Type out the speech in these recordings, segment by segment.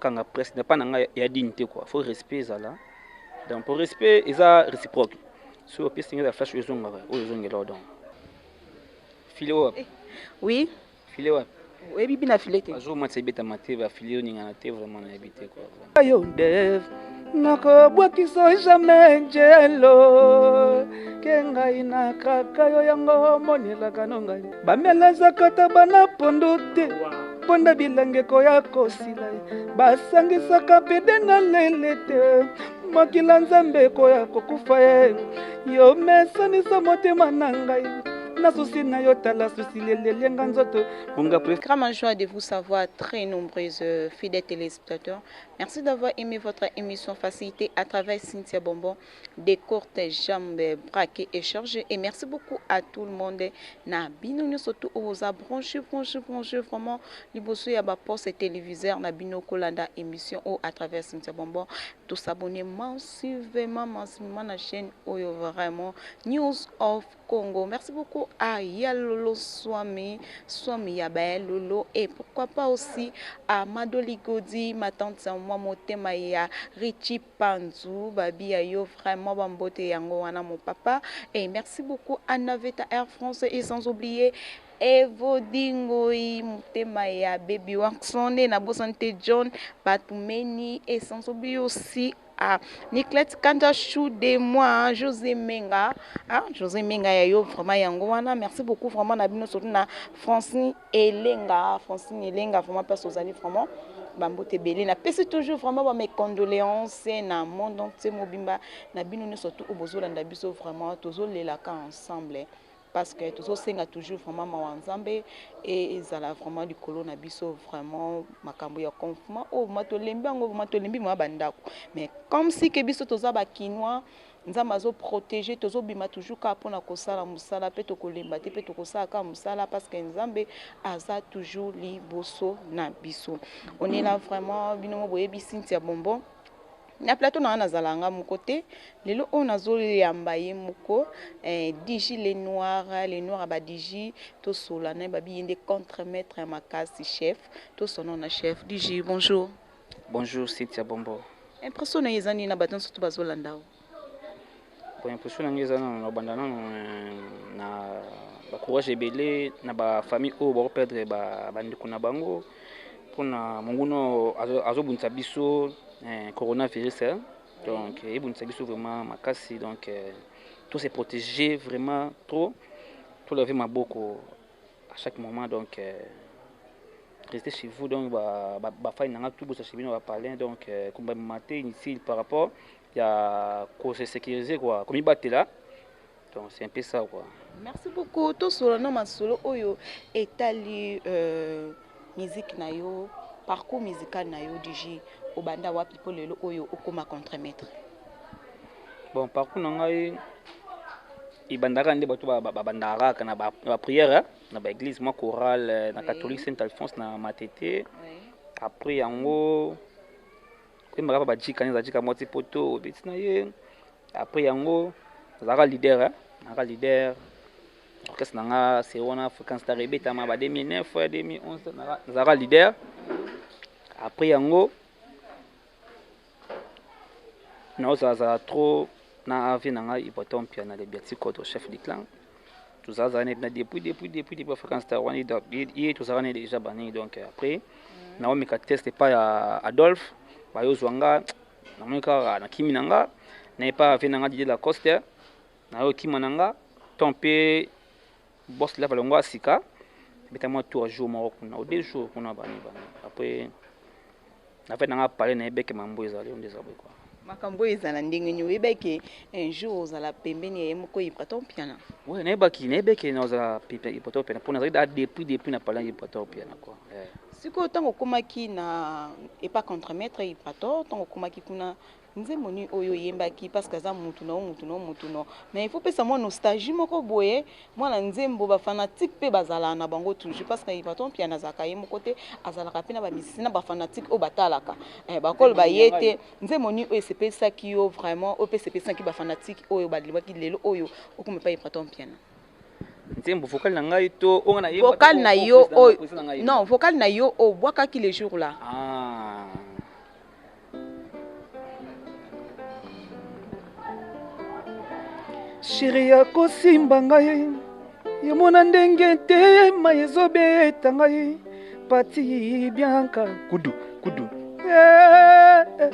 Akanga presse na pa na ngai ya digne te quoi, faut respect ezala. Donc pour respect eza réciproque. Soki opesi ngai flash oyo ezongaka, oyo ezongela donc. Filet wapi? Eh, oui. Filet wapi? Oyebi bina filet te. Bazo matisa ebetama te, ba filet oningana te vraiment nayebi te quoi. Yo dev nakobwakisa jamais njelo ke ngai nakaka yo yango omonelaka no ngai bamelazaka ta bana pondu te mponda bilenge ekoya kosila basangisaka pede na lele te makila nzambe ekoya kokufa ye yo mesanisa motema na ngai na susi na yo tala susi lelelenga nzoto bonga Grande joie de vous savoir très nombreuses fidèles téléspectateurs. Merci d'avoir aimé votre émission Facilité à travers Cynthia Bonbon des courtes jambes braquées et chargées. Et merci beaucoup à tout le monde. Na bino surtout aux branché, branché, branché, vraiment. Liboso ya ba poste téléviseur na bino kolanda émission o à travers Cynthia Bonbon. Tous s'abonner massivement, massivement na chaîne oyo vraiment News of Congo. Merci beaucoup à Yalolo Swami, Swami Yaba Lolo et pourquoi pas aussi à Madoli Godi, ma tante moi motema ya Richie Panzu, babi ya yo vraiment bambote yango wana mon papa. Et merci beaucoup à Naveta Air France et sans oublier Evodingoi motema ya Baby Waxon na bosante John Batumeni et sans oublier aussi à Niclette Kanda Chou de moi José Menga, hein, José Menga ya yo vraiment yango wana. Merci beaucoup vraiment na bino surtout na Francine Elenga, Francine Elenga vraiment place aux amis vraiment bambote ebele. Napesi toujours vraiment ba mes condoléances na monde entier mobimba na bino nyonso surtout oyo bozolanda biso vraiment tozolelaka ensemble parce que tozosenga toujours vraiment mawa nzambe et ezala vraiment likolo na biso vraiment makambo ya confinement oyo vraiment tolembi yango vraiment tolembi mwa bandako mais comme si ke biso toza bakinois nzambe azoprotéger tozobima toujours kaka mpona kosala mosala mpe tokolemba te mpe tokosala kaka mosala parce que nzambe aza toujours liboso na biso. On est là vraiment bino mo boyebi Cynthia Bonbon na plateau na nga nazala nga moko te lelo oyo nazoyamba ye moko eh, Dj le noir, le noir ba Dj tosola na ye babi ye nde contre maître ya makasi chef tosona na chef Dj. Bonjour. Bonjour Cynthia Bonbon. Impression na ye eza nini na bato nyonso to bazolanda o? Bon, impression na ngai eza nano na banda nano na bacourage ebele na bafamille oyo bakoperdre bandeko na bango mpona monguna azobundisa biso coronavirus. Donc ebundisa biso vraiment makasi, donc to se protéger vraiment trop, to laver maboko à chaque moment, donc restez chez vous. Donc bafani na nga tout bosa chez bino bapalin, donc kombamema te inutile par rapport ya kose sécuriser quoi, komibatela. Donc c'est un peu ça quoi. Merci beaucoup. Tosolola na masolo oyo etali musique na yo, parcours musical na yo. Dj, obanda wapi mpo lelo oyo okóma contremaître? Bon, parcours na ngai ebandaka nde bato babandaka kaka na baprière na baéglise, mwa chorale na catholique Saint Alphonse na Matete. Après yango koyembaka pa bajika nde ezalaka mwa ti poto obeti na ye. Après yango nazalaka leader, nazalaka leader orchestre na nga se wana African Star ebetama ba 2009, 2011, nazalaka leader. Après yango naozalazala trop na avi na ngai Ibrator Mpiana, le Biatikoto, chef du clan. Tozalazala na depuis African Star wana ye tozalaka na déjà banini. Donc après naomeka test epai ya Adolphe, bayozwa nga, namoni kaka nakimi na nga na epai avi na nga Didier Lacoste, nayokima na nga to mpe boss lava longo ya sika beta mwa tour jour moko kuna o 2 jours kuna bani bani. Après na fait nanga pale nayebeke mambo ezali nde eza boye quoi. Makambo oyo ezala ndenge nini? Oyebaki un jour ozala pembeni ya ye moko Ibrator Mpiana? Ouais, nayebaki, nayebaki nazala Ibrator Mpiana mpo nazalaki da depuis na palais Ibrator Mpiana quoi. Sikoyo ntango okomaki na epa contremaître Ibrator, ntango okomaki kuna, nzembo nini oyo oyembaki? Parce que aza mutu na yo, mutu na yo, mutu no, mais il faut pesa mwa nostalgie moko boye, mwana nzembo bafanatique mpe bazalaka na bango toujours, parce que Ibrator Mpiana azalaka ye moko te, azalaka mpe na bamisisi na bafanatique oyo batalaka bakoloba ye te. Nzembo nini oyo esepesaki yo vraiment, oyo mpe esepesaki bafanatique oyo balobaki lelo oyo okoma epai Ibrator Mpiana? Nzembo vocal na ngai to oyo nga Vocal na yo oyo, non, vocal na yo obwakaki le jour là. Ah. Sheri ya kosimba ngai yomona ndenge te mai ezobeta ngai pati bianka kudu kudu eh, eh.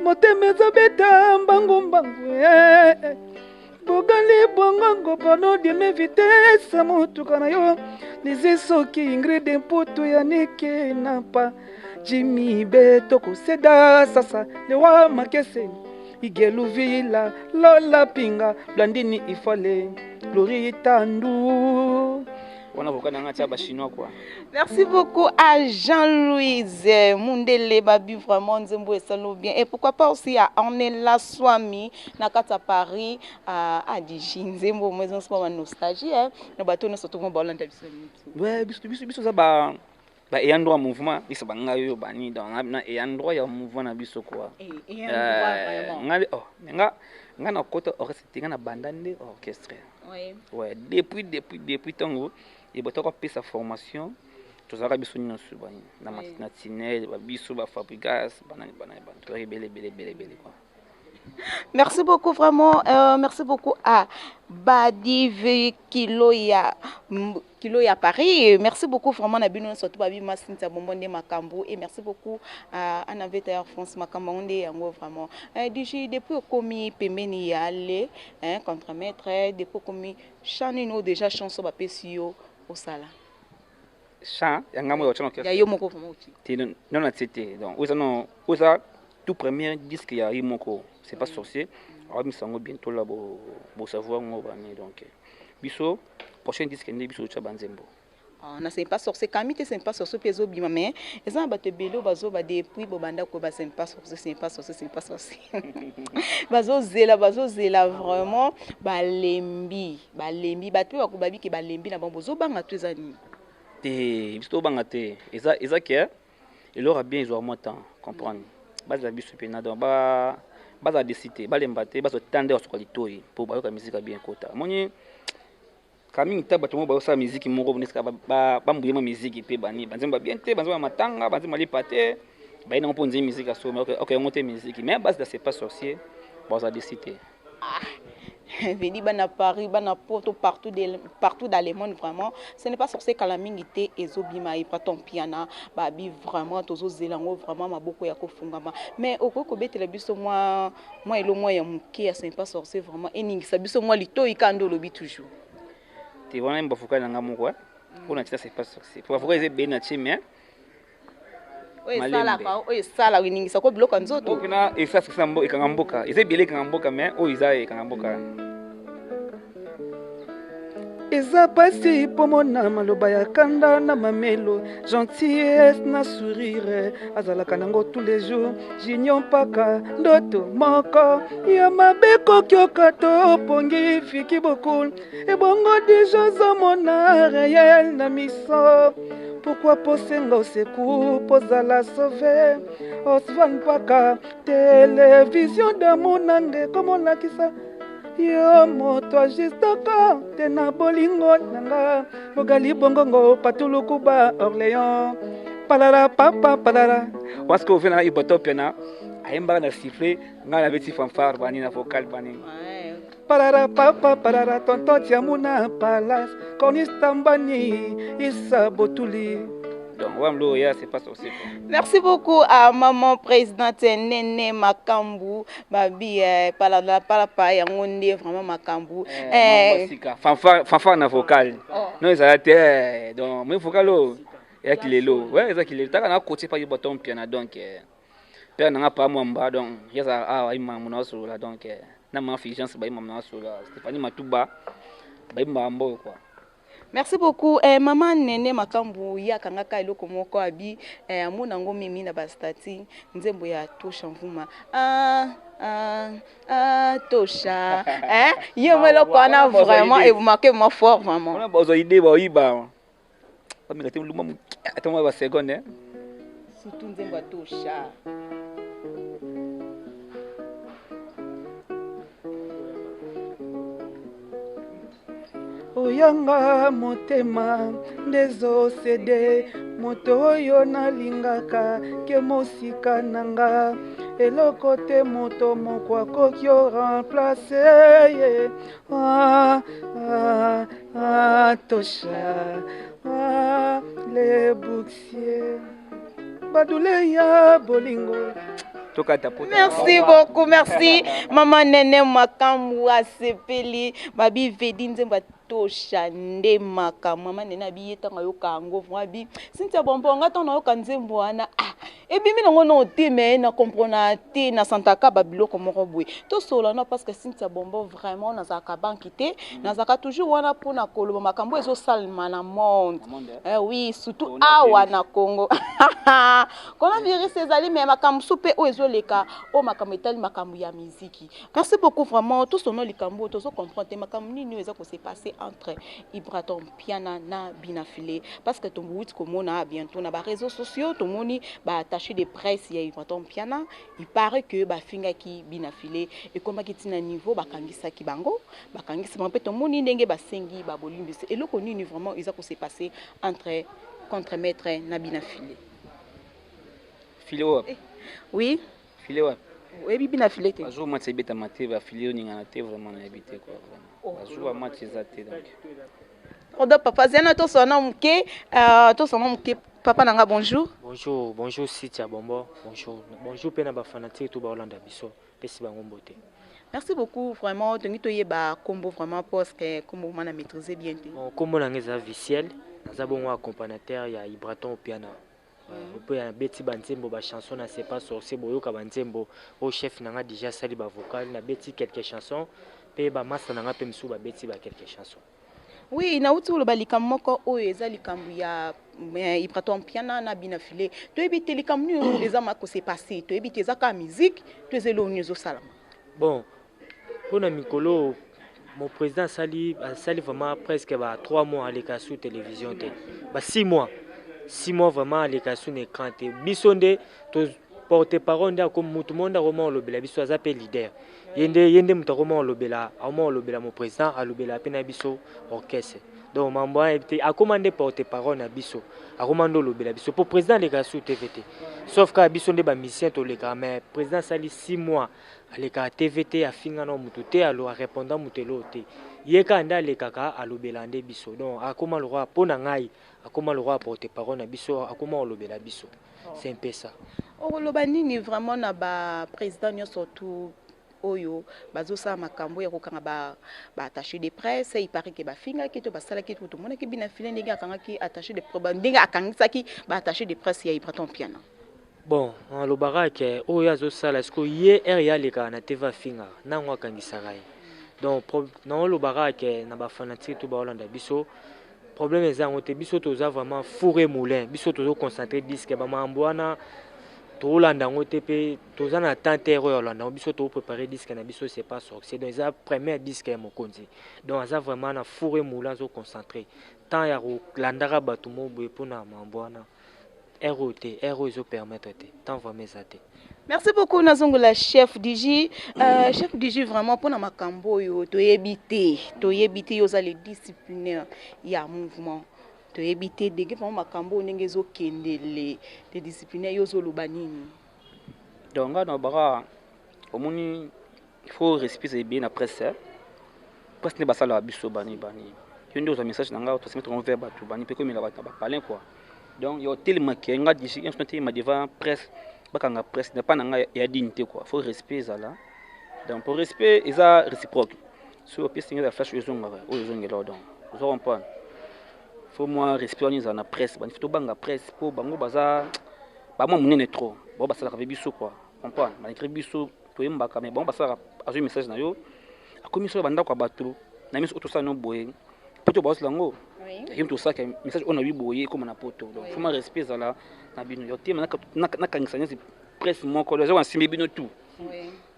Motema ezobeta mbangu mbangu eh, eh. Bogali bongongo pano dime vitesse motuka na yo lizi soki Ingrid Mputu ya nike napa Jimmy Beto koseda sasa lewa makese Igelu Villa Lola Pinga Blandini Ifale Glory Tandu. Wana vocal na nga tia ba chinois quoi. Merci beaucoup à Jean-Louise Mundele Babi, vraiment nzembo esalo bien. Et pourquoi pas aussi à Ornella Swami na kati ya Paris à Adiji nzembo moi ezonso ba nostalgie hein. Na bato nyonso tout ba olanda biso na Ouais, biso biso biso za ba ba ayant droit mouvement biso ba ngai oyo bani donc na ayant droit ya mouvement na biso quoi. Eh, ayant droit vraiment. Ngai oh, nga nga na kota orchestre te, nga na banda nde orchestre. Oui. Ouais, depuis depuis depuis tango et bato ko pesa formation tozalaka biso nyonso bani na Oui. na tinel ba biso ba Fabregas banani banani banani tozalaki ebele ebele ebele ebele quoi. Merci beaucoup vraiment, merci beaucoup à Badi Kiloya Kiloya Paris. Merci beaucoup vraiment na bino surtout babi Masinta Bonbonde Makambo et merci beaucoup à Anna Veta Air France Makambo nde yango vraiment. DJ depuis okomi pembeni ya le hein contre maître depuis okomi chant no déjà chanson ba pesi yo osala. Chant ya ngambo ya chant Ya yo moko vraiment uti. Ti non non c'était donc oza non oza tout premier disque ya ye moko, c'est pas sorcier. Alors misango bientôt là bo bo savoir ngo bani donc biso prochain disque nde biso tcha banzembo. Ah, na c'est pas sorcier kami te c'est pas sorcier pe zo bima mais eza na bato ebele bazo ba depuis bo banda ko ba c'est pas sorcier c'est pas sorcier c'est pas sorcier. Bazo zela bazo zela vraiment balembi balembi bato ba ko babi ke balembi na bango zo banga to eza nini? Te biso to banga te eza eza ke il aura bien ils auront moins temps comprendre. Baza biso pe na donc ba baza décider balemba te bazo tande wa soka litoi po bayoka musique bien kota. Moni kamingi ta bato moko bayosala musique moko bonesika ba ba mbuyema musique pe bani banzemba bien te banzemba matanga banzemba lipa te baye nango mpo nzemba musique aso mais ok, ok, yango te musique mais base c'est pas sorcier baza décider. Ah, veni bana Paris bana Porto partout de, partout dans le monde vraiment ce n'est pas sorcier kala mingi te ezobima e paton piana babi vraiment tozo zelango vraiment maboko ya kofungama mais okoki kobetela biso mwa mwa elo mwa ya moke ya ce n'est pas sorcier vraiment eningisa biso mwa litoyi kando olobi toujours. Te wana mba vocal na nga moko, hein. Pour na tita c'est pas sorcier. Pour vocal eze bien na chi mais Oyo esalaka, oyo esalaka, eningisa ko biloko ya nzoto. Oyo na esasa sa mbo ekanga mboka. Eze ebele ekanga mboka mais oyo eza ekanga mboka. Eza pasi po mona maloba ya kanda na mamelo, gentillesse na sourire azalaka nango tous les jours. Junior mpaka ndoto moko ya mabe kokioka to pongi fiki bokul ebongo deja ozomona réel na miso. Pourquoi posenga oseku pozala sauvé? Osvan mpaka télévision d'amour nange komolakisa yo moto ajustaka te na bolingo nanga bogali bongongo patuluku ba Orléans palala papa palala. Parce que ovena ibotopia na ayembaka na sifflet nga na beti fanfare bani na vocal bani. Ouais. Parara papa parara tonton Tiamuna palace Cornistambani Issa Botuli. Donc ouais, là, c'est pas sorcier, quoi. Merci beaucoup à maman présidente Nene Makambu babi pala pala pa yango nde vraiment Makambu. Maman Sika, fanfare, fanfare na vocal. Oh. Non, ils ont été, donc mais vocal oh, ya kilelo. Ouais, za kilelo. Taka na côté pa bottom piano donc père nanga pa mwamba donc yaza ah ima mona so la donc na ma figence ba ima mona so la Stéphanie Matuba ba ima mbo quoi. Merci beaucoup. Maman Nene Makambu ya kangaka eloko moko abi amona ngo mimi na ba stati nzembo ya Tosha Mvuma. Ah, ah, ah, Tosha. Hein? Ye mo eloko wana Wana vraiment idée. et vous marquez moi fort vraiment. Wana bazo idée ba yiba. Ba meka te luma moke, ata mwa ba seconde, hein. Surtout nzembo ya Tosha. Oyanga motema nde ezosede moto oyo nalingaka ke mosika na nga eloko te moto moko akoki oremplace ye. Ah, ah, ah, tosha ah, le bouxier badule ya bolingo. Tokata pota. Merci beaucoup, merci mama Nene Makambu asepeli babi vedi nzembo atosha nde makambo. Mama Nene abi ye ntango ayoka yango vraiment abi Cynthia Bonbon, nga ntango nayoka nzembo wana, ah, ebimi nango no te, mais na comprendre te, na santaka ba biloko moko boye. Tosolola no parce que Cynthia Bonbon vraiment nazalaka banki te, nazalaka toujours wana mpona koloba makambo ezosalema na monde. Na monde, Eh oui, surtout Coronavirus. Awa na Congo coronavirus ezali, mais makambo mosusu mpe oyo ezoleka, oyo makambo etali makambo ya miziki. Merci beaucoup vraiment. Tosono likambo oyo tozocomprendre te, makambo nini oyo eza kose passer entre Ibrator Mpiana na Binafile, parce que towuti komona bientôt na baréseaux sociaux, tomoni baattaché de presse ya Ibrator Mpiana, il paraît que bafingaki Binafile, ekomaki ntina niveau bakangisaki bango, bakangisi bango mpe tomoni ndenge basengi babolimbisi. Eloko nini vraiment eza kose passer entre contremaître na Binafile? File oyo? Oui. File wapi? Oyebi Binafile te? Bajour match ebetama te, bafile oningana te, vraiment nayebi te quoi. Vraiment bajour match eza te, donc Odo papa zena, tosona moke, tosona moke. Papa nanga, bonjour. Bonjour, bonjour Cynthia Bombo, bonjour. Bonjour pe na ba fanatique tout baolanda biso. Pesi bango mbote. Merci beaucoup vraiment. Tongi toyeba kombo vraiment, parce que kombo mana maîtriser bien te. Bon, kombo na nga eza Viciel, naza bongo accompagnateur ya Ibraton Opiana. Mpe nabeti banzembo, bachanson na C'est pas sorcier, boyoka banzembo oyo chef na nga déjà asali bavocal, nabeti quelques chansons mpe bamasa na nga mpe mosusu babeti ba quelques chansons. Oui, nauti koloba likambo moko oyo eza likambo ya Ibrator Mpiana na Bina File. Toyebi te likambo nini oyo eza ma kose passer, toyebi te eza kaka musique to eza eloko nini ezosalama. Bon, mpona mikolo mon président asali vraiment presque ba 3 mois aleka sur télévision te, ba 6 mois, 6 mois vraiment aleka sur na écran te. Biso nde to porte parole nde akomi mutu mo nde akoma olobela biso, aza mpe leader, ye nde moto akoma olobela mon président, alobela mpe na biso orchestre. Donc mambo wana yebi te, akoma nde porte parole na biso, akoma nde olobela biso po président alekaka sur TV te, sauf kaka biso nde bamusicien tolekaka. Mais président asali 6 mois alekaka TV te, afinga na motu te, alo arépondant moto eloo te, ye kaka nde alekaka alobela nde biso. Donc akoma lokwa, mpo na ngai akoma lokwa porte parole na biso, akoma olobela biso, c'est un peu ça. Okoloba nini vraiment na baprésident nyonso tu oyo bazosala makambo ya kokanga baattaché de presse? Il paraît que bafingaki to basalaki to tomonaki Bina File ndenge akangaki attaché de presse, ndenge akangisaki baattaché de presse ya Ibraton Mpiana. Bon, alobaka ke oyo azosala sikoyo ye ere ye alekaka na TV afingaka nango akangisaka ye. Donc naolobaka ke na bafanatique to baolanda biso, problème eza yango te. Biso toza vraiment four et moulin, biso tozoconcentre disque, bamakambo wana tolanda yango te mpe toza na temps te oyo olanda yango. Biso toprépare disque na biso C'est pas sorcier, donc eza première disque ya mokonzi, donc aza vraiment na four et moulin, azoconcentre temps ya kolandaka bato mo boye mpona makambo wana ere oyo te, ere oyo ezopermettre te, temps vraiment eza te. Merci beaucoup. Nazongola chef DJ, chef DJ vraiment mpona makambo oyo toyebi te, toyebi te, yo oza le disciplinaire ya mouvement, toyebi te ndenge vraiment makambo oyo ndenge ezokendele. Le disciplinaire, yo ozoloba nini? Donc nga na baka omoni, il faut respect ebele na presse, eh. Presse nde basalaka biso bani bani, yo nde ozwa message na nga, transmettre ngo vers bato bani mpe komela bato na bapalin quoi. Donc yo otelemaki nga d'ici telema devant presse, bakanga presse na pa na nga ya digne te quoi. Faut respect ezala, donc pour respect eza réciproque, soki opesi nga eza flash oyo ezongaka, oyo ezongela. Donc oza comprendre, faut mwa respect wana ezala na presse bani, faut tobanga presse mpo bango baza bamwa monene trop, bango basalaka mpe biso quoi, comprendre, malgré biso toyembaka, mais bango basalaka. Azwi message na yo, akomi so bandako ya bato na miso oyo tosala no boye po to bazosala yango yaki tosalaka message oyo na wi boye ekóma na poto. Donc faut mwa respect ezala na bino, yo te nakangisa neti presse moko eza nasimbi bino tout.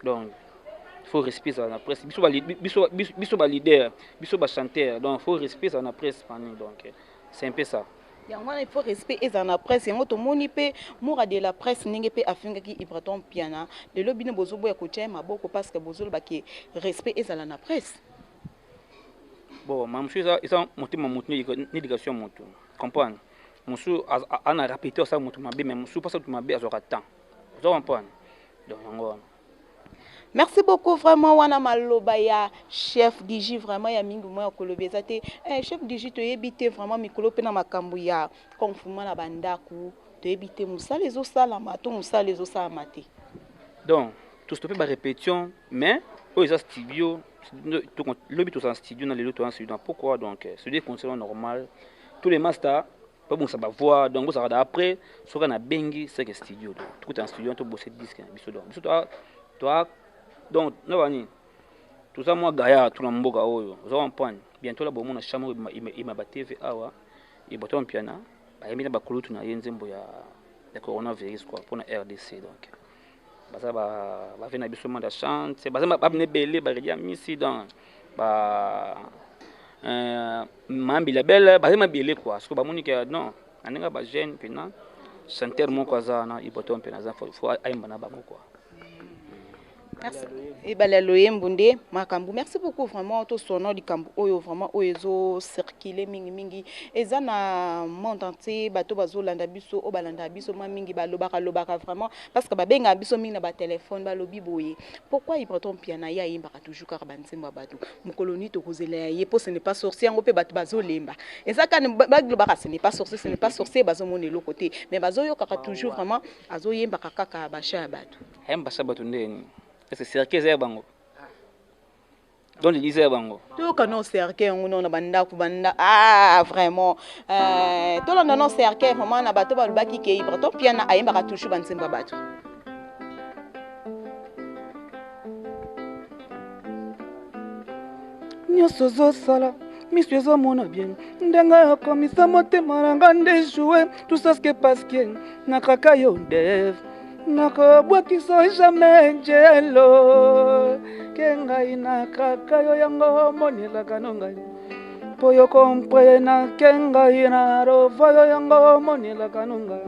Donc faut respect ezala na presse, biso baleader, biso bachanteur, donc faut respect ezala na presse pani, donc c'est un peu ça. Yango wana il faut respect ezala na presse. Yango tomoni mpe moura de la presse ndenge mpe afingaki Ibraton Mpiana, lelo bino bozoboya kotia ye maboko parce que bozolobaki respect ezala na presse. Bon, ma mosusu eza motema motu ni éducation ya motu, comprendre. Mosusu ana rapidité asala motu mabe, mais mosusu mpasa motu mabe azwaka temps, oza comprendre. Donc yango wana. Merci beaucoup vraiment. Wana maloba ya chef DJ, vraiment ya mingi mwa ya koloba eza te. Chef DJ, toyebi te vraiment mikolo mpe na makambo ya confinement na bandako, toyebi te mosala ezosalama to mosala ezosalama te. Donc tostoppe barépétition, mais oyo eza studio, lobi tozala studio, na lelo toza studio na pourquoi. Donc studio concert normal, tous les masters babongisa bavoix, donc bozalaka da après soki nabengi seke studio, tokuta na studio, tobose disque na biso. Donc biso toa, donc na bani toza mwa gaya tuna mboka oyo, oza comprendre. Bientôt la bomona chambre ima ba TV awa Ibrator Mpiana bayembi na bakulutu na ye nzembo ya coronavirus quoi, mpona RDC. Donc baza bave na biso manda chante, baza babina ebele, baredi ya misi, donc ba Mambi Label baza mabele quoi. Soki bamoni ke non, na ndenge ba jeune mpena chanteur moko aza wana, Ibrator Mpiana aza, faut ayemba na bango quoi. Merci. Ebale ya loyembo nde makambo. Merci beaucoup vraiment. Tosona likambo oyo vraiment oyo ezocircule mingimingi, eza na monde entier. Bato bazolanda biso, oyo balandaka biso mwa mingi, balobaka lobaka vraiment, parce que babengaka biso mingi na batelefone. Balobi boye: pourquoi Ibrator Mpiana ye ayembaka toujours kaka banzembo ya bato? Mokolo nini tokozela ya ye? Mpo ce n'est pas sorcier yango mpe bato bazolemba, eza kani balobaka ce n'est pas sorcier, ce n'est pas sorcier. Bazomona eloko te, mais bazoyokaka toujours vraiment azoyembaka kaka basha ya bato. Ayemba basha bato ndeni? Est-ce cercueil eza ya bango? Donc l'église ya bango. Toyoka no cercueil yango no na bandako banda. Ah, vraiment, tolanda no cercueil vraiment na bato balobaki ke Ibrator Mpiana ayembaka toujours banzembo ya bato. Nyonso ozosala, miso ezomona bien ndenge okomisa motema na nga nde joue tout ça, ce que parce que nakaka yo nde nakobwakisa jamais jelo ke ngai nakaka yo, yango omonelaka no ngai mpo yo komprena ke ngai narova yo, yango omonelaka no ngai.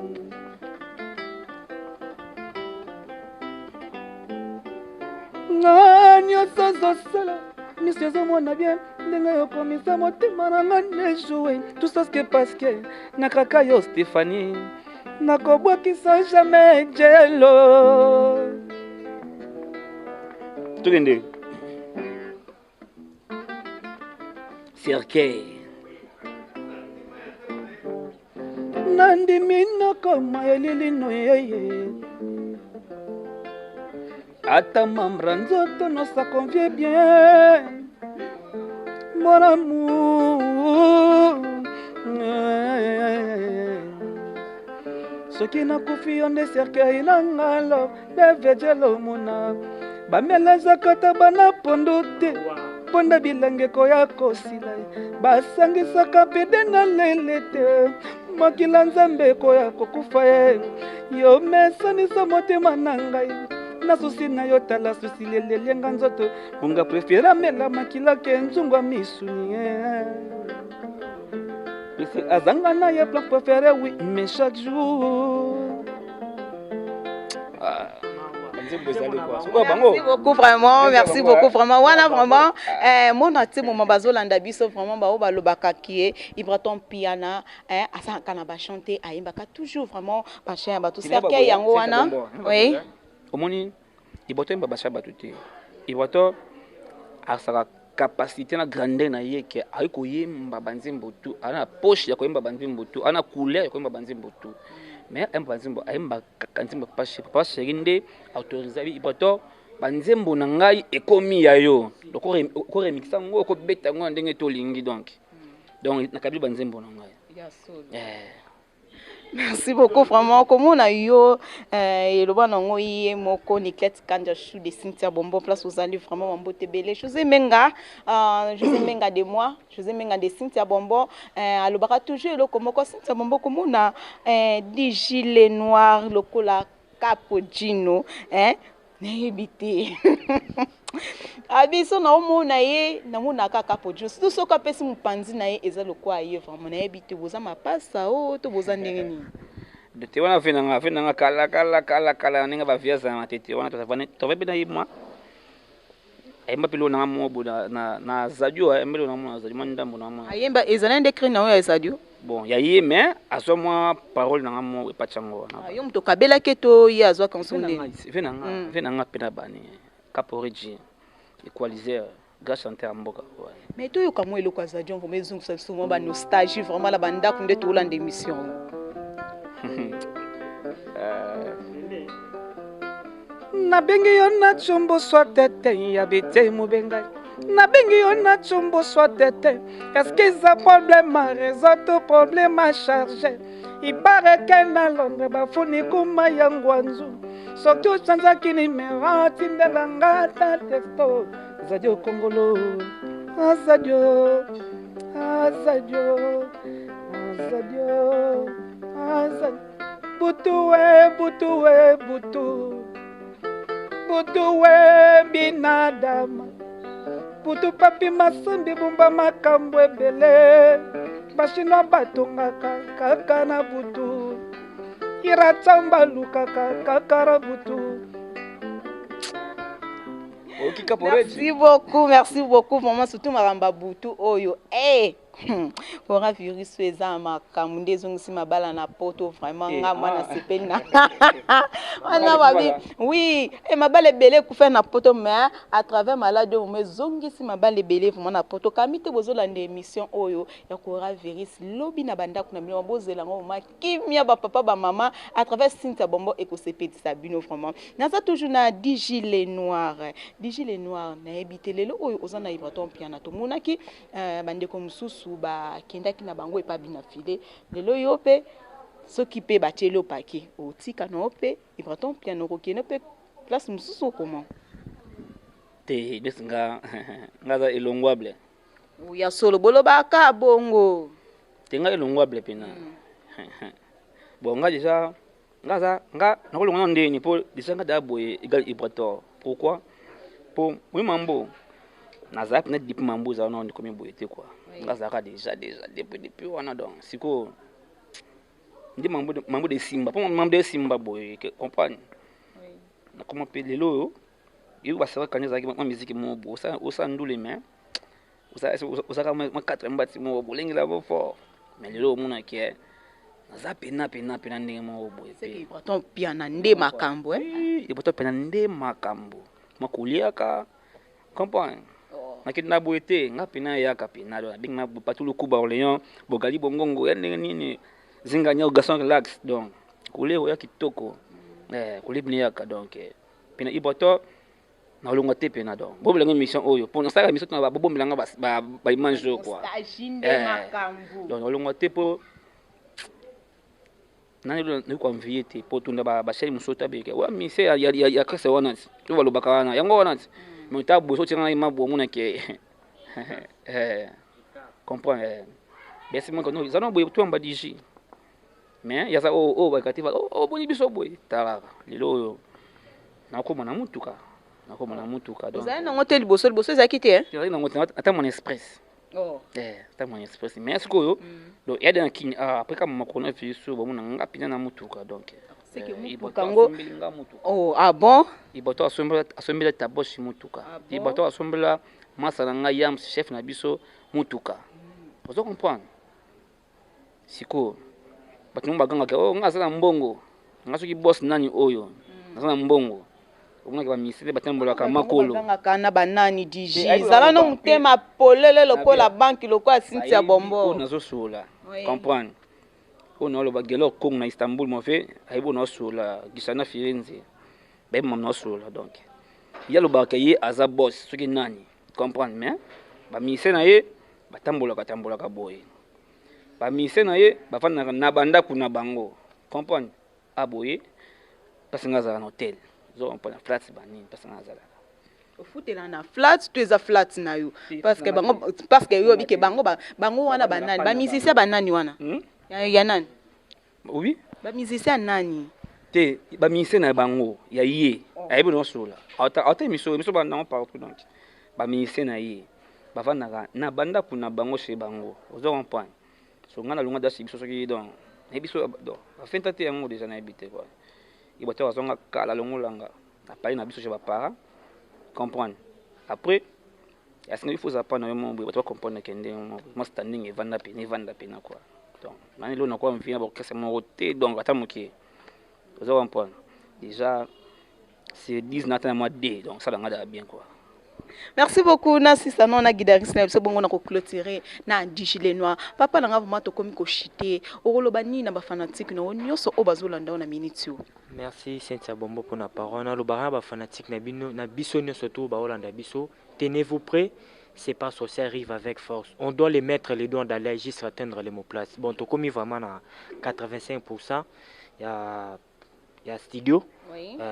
Nga nyonso ozosala, miso ezomona bien ndenge okomisa motema na nga nde joue tout ça, ce que parce que nakaka yo Stéphanie, nakobwakisa jamais jelo. Tokende cercueil. Nandimi nakoma elilino yeye, ata mambra nzoto no, ça convient bien mon amour. Soki nakufi, yo nde cercueil na nga, love devejelo mona bamelazaka ta bana pondo te, mponda bilenge koya kosila, basangisaka pede na lele te, makila Nzambe ekoya kokufa ye. Yo mesanisa motema na ngai na susi na yo, tala susi lelelenga nzoto bonga, préfère amela makila ke nzungu ya misuni. Ese azanga na ye plan préféré, oui, mais chaque jour. Nzembo ezali quoi, sokoya bango. Merci beaucoup vraiment, merci beaucoup vraiment. Wana vraiment mona te moma bazolanda biso vraiment, bao balobaka kie Ibrator Mpiana asalaka na bachante, ayembaka toujours vraiment bachan ya bato, cercueil yango wana, oui. Omoni, Ibrator yemba basha bato te. Ibrator asalaka capacité na grandeur na ye ke ayi koyemba banzembo tu, aza na poche ya koyemba banzembo tu, aza na couleur ya koyemba banzembo tu, mais ayemba banzembo, ayemba kaka nzembo Papa Chéri. Papa Chéri nde autorise Ibrator: banzembo na ngai ekomi ya yo, okoremikisa yango, okobeta yango na ndenge tolingi. Donc nakabi banzembo na ngai. Merci beaucoup vraiment. Komona yo, eloba nango ye moko Niclette Kanja Chou de Cynthia Bombo, place ozali vraiment, bambote ebele. José Menga, José Menga de moi, José Menga de Cynthia Bombo, alobaka toujours eloko moko. Cynthia Bombo, komona di gilet noir lokola Capogino, nayebi te abiso naomona ye, namona kaka Capogino, surtout soki apesi mopanzi na ye eza lokwa ye. Vraiment nayebi te, boza mapasa o to boza ndenge nini? Te, wana ve nanga kala kala kala kala, ndenge bavie azala na tete wana, tova mpe na ye mwa. Ayemba mpe lelo nanga moko boye na Zadio, ayemba lelo nanga moko na Zadio, mwa ndambo nanga moko. Ayemba ezali nde cri na oyo ya Zadio? Bon, ya ye, mais azwa mwa parole nanga moko epati yango wana. Ah, yo moto okabelaki to ye azwaka nso nde? Ve nanga ve nanga mpe na bani Caporeji Equalizer, grand chanteur ya mboka. Ouais. Mais toyoka mwa eloko ya Zadio, vraiment ezongisa biso mwa banostalgie vraiment na bandako nde toolanda émission. Nabengi yo na tsombo swa tete ya bete mobengai, nabengi yo na tsombo swa tete. Eske eza problème ya réseau to problème ya charge? Ipareke na Londres bafuni kuma ya ngwanzu. Soki ochanzaki nimero, tindelanga ata texto. Zadio Kongolo, Azadio, Azadio, Azadio, Azadio. Butu we, butu we, butu, butu we, binadama butu. Papi Masambi bumba makambo ebele. Bachinois batongaka kaka na butu, Iratsamba balukaka kaka na butu. Oyoki Caporeji? Merci beaucoup, merci beaucoup vraiment, surtout makambo ya butu oyo. Eh, coronavirus oyo eza makambo nde ezongisi mabala na Poto vraiment. Nga mwana sepeli na wana babi oui e mabala ebele ekufa na Poto, mais à travers maladi oyo vraiment ezongisi mabala ebele vraiment na Poto. Kami te bozolanda émission oyo ya coronavirus lobi na bandako na bino, bozela yango vraiment kimia, bapapa, bamama, à travers Cynthia Bombo ekosepelisa bino vraiment. Naza toujours na DJ Le Noir. DJ Le Noir, nayebi te lelo oyo oza na Ibrator Mpiana. Tomonaki bandeko mosusu bakendaki na bango epa bina file. Lelo yo mpe soki mpe batieli yo pake, otika na yo mpe Ibrator Mpiana, okokende mpe place mosusu okoma? Te, neti nga, nga aza elongwable. Ya solo, bolobaka bongo. Te, nga elongwable mpena. Bon, nga déjà nga aza nga nakolonga na ndeni mpo déjà nga daa boye égal Ibrator. Pourquoi? Mpo oyi mambo nazala mpena depuis mambo ezala nao ndikomi boye te quoi. Nga azalaka déjà depuis wana. Donc sikoyo nde mambo de esimba, mpo mambo de esimba boye, comprendre. Nakoma mpe lelo oyo yo basala kani ezalaki mwa miziki moko boye, osala ndule, mais ozalaka mwa 4 mbati moko bolengela bo fort. Mais lelo omonaki naza pena pena pena ndenge moko boye. Ibrator Mpiana nde makambo. Ibrator Mpiana nde makambo, mwa koliaka, comprendre. Nakende na boye te, nga pena eyaka pena abengi na Patu Lukuba Orléans Bogali Bongongo ya ndenge nini zinganya garçon relax. Donc kolia oya kitoko, kolia pena eyaka. Donc pena Ibrator nalonga te pena. Donc bobelanga émission oyo mpo nasalaka émission tona bobombelanga baimage oyo quoi. Donc nalonga te mpo nani nayoki koenvie te mpo tunda bachaine mosusu tabeke wa mise ya krese wana ti to balobaka wana yango wana ti. Mais ta boye so otianga ima boye, omonake comprendre besi moko eza no boye toyamba dj. Mais yaza oyo oyo bakati oboni biso boye talaka lelo oyo nakoma na mutuka, nakoma na mutuka. Ozali nango te liboso, liboso ezalaki te? Ezalaki nango te, ata mon express, ata mon express. Mais sikoyo donc eyade na Kini après kama makolo na biso bamona nga mpenza na mutuka donc. Mutuka ngo? Oh, ah bon. Ibato asombela Taboshi mutuka, Ibato asombela masa na ngai Yams, chef na biso, mutuka. Ozo comprendre? Sikoyo bato ngo bagangaka o nga aza na mbongo, nga soki boss nani oyo naza na mbongo. Omonaki bamisele batambolaka makolo. Bagangaka na banani? Dj, zala no motema polele lokola banki, lokola Cynthia Bombo. Oyo nazosola, comprendre, oyo naoloba Gelor Congo na Istanbul mofe ayebi oyo naosola Gisana Firenze bayebi mama naosola. Donc ye alobaka ye aza boss soki nani, comprendre. Mais bamise na ye batambolaka tambolaka boye, bamise na ye bafandaka na bandako na bango, comprendre. Aboye mpasi nga azala na hotel, ozo comprendre, flat banini mpasi nga azalaka. Ofutela na flat to eza flat na yo? Parce que bango, parce que yo obike bango, bango wana banani? Bamusicien banani wana? Ya nani? Oui. Bamusicien nani? Te, bamusicien na bango ya ye ayebi naosola ata émission bandango partout. Donc bamusicien na ye bavandaka na bandako na bango, chez bango, ozo comprendre. So ngai nalonga dasi biso soki donc nayebi so donc bafenta te yango déjà nayebi te quoi. Ye bato azonga kala longolanga apali na biso chez bapara, comprendre. Après asengi il faut ozala pa na yo moko boye, bato bacomprendre ke ndenge moko mwa standing evanda pena, evanda pena quoi. Donc nani lelo nakoa mvi na baorchestre moko te, donc ata moke oza comprendre déjà c'est 10 na ata na mwa d, donc sala nga dala bien quoi. Merci beaucoup. Nasisa no na guitariste na biso bongo na koclôturer na Digi Le Noir. Papa na nga, vraiment tokomi koshite. Okoloba nini na bafanatike na yo nyonso oyo bazolanda yo na minute oyo? Merci Cynthia Bombo mpona parole. Nalobaka na bafanatike na bino, na biso nyonso to baolanda biso: tenez-vous prêts, C'est pas sorcier arrive avec force. On doit les mettre les doigts dans l'œil jusqu'à atteindre les mots place. Bon, tokomi vraiment na 85% ya studio.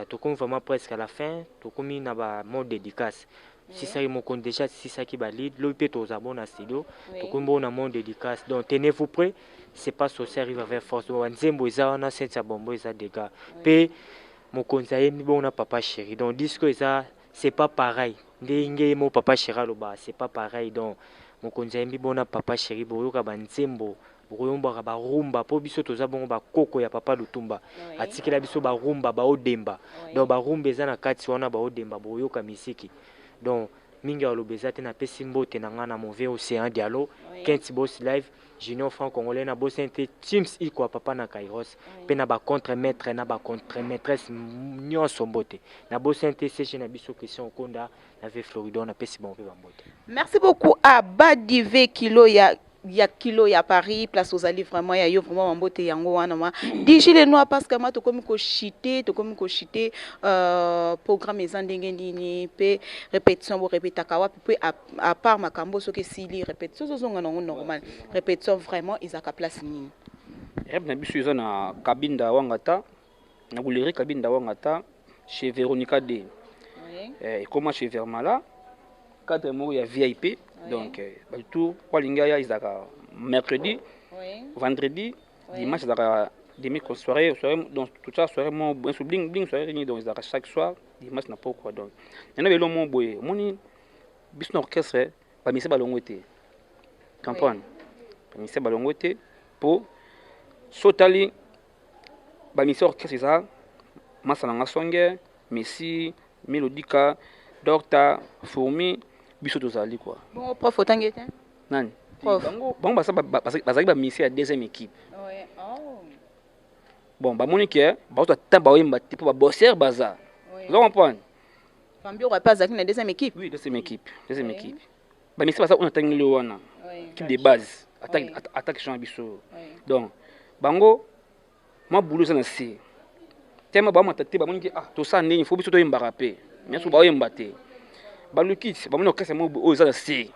Tokomi vraiment presque à la fin. Tokomi na ba mot dédicace. Sisaki moko déjà, sisaki ba lead lobi mpe toza bon na studio. Tokomi bongo na mot dédicace. Donc tenez-vous prêts, C'est pas sorcier arrive avec force. Donc banzembo eza wana, Cynthia Bombo eza dégâts. Mpe mokonzi ayembi bongo na Papa Chéri. Donc disque eza c'est pas pareil. Ndenge ye mo Papa Chéri aloba, c'est pas pareil. Donc mokonzi ayembi bongo na Papa Chéri, boyoka banzembo, bokoyombaka barumba, mpo biso toza bongo bakoko ya Papa Lutumba. Atikela biso barumba, baodemba. Donc barumba eza na kati wana, baodemba, boyoka misiki. Donc mingi aloba eza te. Napesi mbote na ngai na mauvais Océan Dialo, Kent Boss Live, Junior Franc Congolais, na bosani te James Ikwa, papa na Kairos, mpe na bacontre maître na bacontre maîtresse nyonso mbote. Na bosani te CG na biso Christian Okonda na ve Florido, napesi bango mpe bambote. Merci beaucoup à Badive Kilo ya Kilo ya Paris, place ozali vraiment ya yo, vraiment bambote yango wana. Ma Digi Le Noir, parce que ma tokomi koshite, tokomi koshite. Programme eza ndenge nini mpe répétition borépétaka wapi? Mpe à part makambo, soki esili répétition, ozozonga nango normal, répétition vraiment ezalaka place nini? Rep na biso eza na Kabinda Wangata, na goulerie Kabinda Wangata, chez Véronica D. Ekoma chez Vermala, cadre moko ya VIP. Donc bato tout po alingi aya, ezalaka mercredi, vendredi, dimanche, ezalaka demi soirée, soirée. Donc tout ça, soirée moko boye so bling bling, soirée nini. Donc ezalaka chaque soir dimanche na pokwa. Donc nana belo moko boye, omoni biso na orchestre, bamisia balongo te, comprendre, bamisia balongo te, po so otali bamisia orchestre eza masa nanga Songe, Messi, Melodika, Docta Fourmi, biso tozali quoi. Bongo prof otangi te? Nani? Prof. Bango bazalaki bamisia ya deuxième équipe. Oh. Bon, bamoni ke bazwa temps baoyemba te, mpo babosser baza, oza comprendre. Fambioro mpe azalaki na deuxième équipe? Oui, deuxième équipe, deuxième équipe. Bamisia baza oyo natangeli wana, équipe de base, attaque, attaque champ biso. Donc bango mwa boulot eza na se tema, bamata te. Bamoni ke ah, tosala ndenge fo biso toyembaka mpe mais so baoyemba te, baluki bamoni orchestre moko oyo eza na se,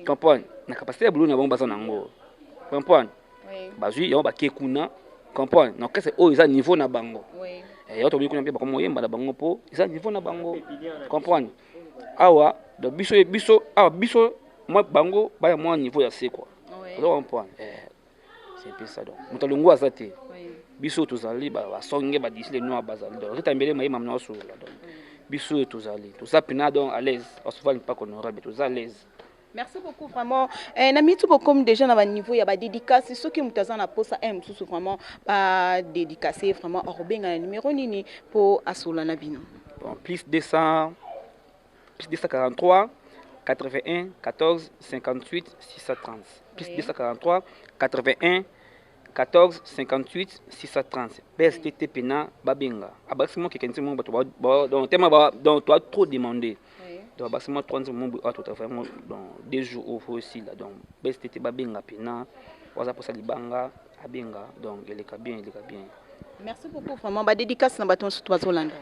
comprendre, na capacité ya boulot na bango baza nango, comprendre. Bazwi yango, bake kuna, comprendre, na orchestre oyo eza niveau na bango. Yango toboyi kuna mpe bakoma oyemba na bango mpo eza niveau na bango, comprendre. Awa donc biso awa, biso mwa bango baya mwa niveau ya se quoi, oza comprendre. C'est un peu ça. Donc moto alongo aza te, biso tozali basonge, badisi Le Noir bazali. Donc Rita Mbele mayema na osolola. Donc biso oyo tozali, toza mpena donc à l'aise, osovali mpaka honorable, toza à l'aise. Merci beaucoup vraiment. Na mitu bokomi déjà na baniveau ya badédicace. Soki moto aza na posa mosusu vraiment badédicace, vraiment akobenga na numéro nini mpo asola na bino? Bon, plus 200, plus 243 81 14 58 630, plus 243 81 14 58 630. BSTT pena babenga, abakisi mo keke nti mo bato donc tema donc toa trop demandé. Donc abakisi mo 3 mo awa, tota vraiment dans 2 jours oyo fo esila. Donc BSTT babenga pena, waza mposa libanga abenga. Donc eleka bien, eleka bien. Merci beaucoup vraiment. Badédicace na bato nyonso to bazolanda.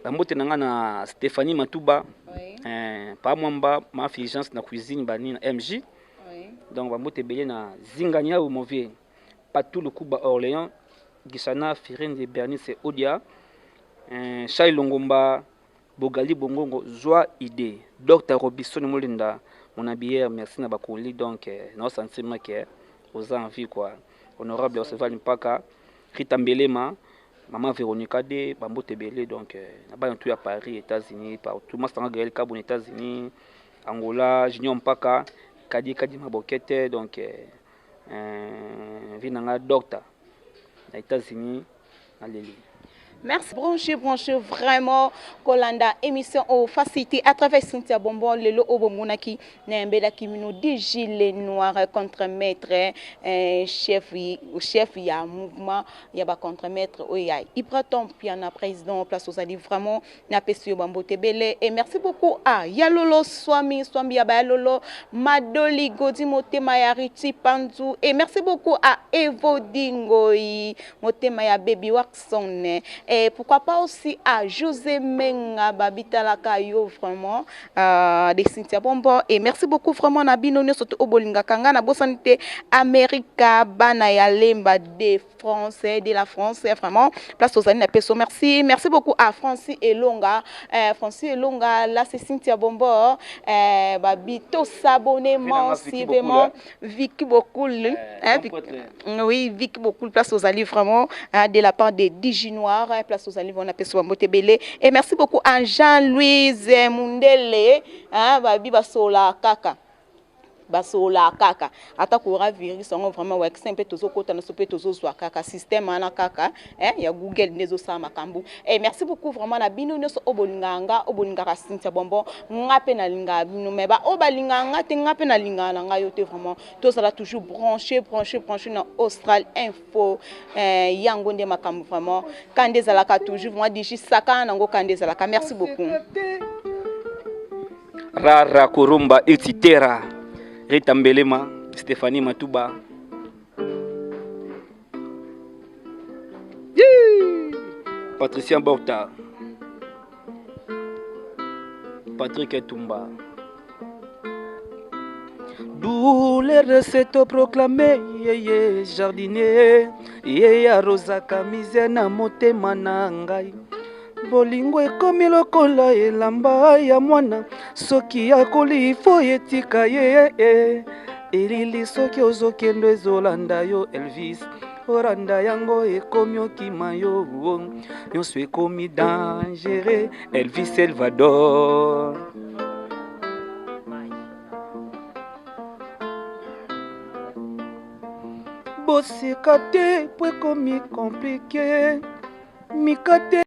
Bambote na nga na Stéphanie Matuba, pa Mwamba, ma Fulgence na cuisine bani na MJ. Donc bambote ebele na Zingania oyo mauvais Patou Lukuba, Orléans, Gisana Firenze, Bernice Odia, Shai Longomba, Bogali Bongongo, zwa idée, Dr Robinson Molinda, mon habilleur, merci na bakoli. Donc na sentiment ke oza en vie quoi. Honorable Osval Mpaka, Rita Mbelema, Maman Véronica D, bambote ebele. Donc na bana tout ya Paris, États-Unis, partout, Masanga Gaël Kabon, États-Unis, Angola, Junior Mpaka, Kadi Kadi Mabokete. Donc vi nanga docteur na États-Unis, naleli. Merci. Branché, branché, vraiment. Kolanda, émission au Facilité à travers Cynthia Bonbon, lelo oyo bomonaki, nayambelaki bino DG Le Noir contre maître, chef, chef ya mouvement, ya ba contre maître, oyo ya Ibraton Piana, président, place ozali vraiment, napesi yo bambote ebele. Et merci beaucoup à Yalolo Swami, Swami ya ba Yalolo, Madoli Godi Motema ya Richie Panzu, et merci beaucoup à Evo Dingoi, Motema ya Baby Waxon, et pourquoi pas aussi à José Menga, Babitalaka yo vraiment, de Cynthia Bonbon, et merci beaucoup vraiment na bino nyonso to obolinga kanga na bosani te Amerika bana ya Lemba de France, de la France, vraiment place aux années na peso. Merci, merci beaucoup à Francis Elonga, Francis Elonga, là c'est Cynthia Bonbon, babito s'abonner massivement, Vicky Bokul, hein, oui, Vicky Bokul, place aux alliés vraiment, hein, de la part des Diginoirs, place aux alliés, on appelle ça Motebele. Et merci beaucoup à Jean-Louise Mundele, hein, babi basola kaka. Basola kaka ata kora virus yango vraiment vaccin mpe tozokota na so mpe tozozwa kaka système wana kaka, hein, ya Google nde ezosala makambo. Et merci beaucoup vraiment na bino nyonso oyo bolingaka nga, oyo bolingaka Cynthia Bonbon. Nga mpe nalingaka bino, mais ba oyo balingaka nga te, nga mpe nalingaka na ngai yo te. Vraiment tozala toujours branché, branché, branché na Austral Info, yango nde makambo vraiment ka nde ezalaka toujours vraiment digi sakana nango ka nde ezalaka. Merci beaucoup. Rara Kurumba Ititera, Rita Mbelema, Stéphanie Matouba. Patricien Borta, Patrick Etumba. Douleur s'est proclamé, ye jardinier, ye arosaka misère na motema na ngai. Bolingo ekomi lokola elamba ya mwana, soki akoli fo etika ye. Elili soki ozokende ezolanda yo, Elvis oranda yango ekomi okima yo, nyonso ekomi dangereux. Elvis Salvador. Boseka te po ekomi compliqué, mikate.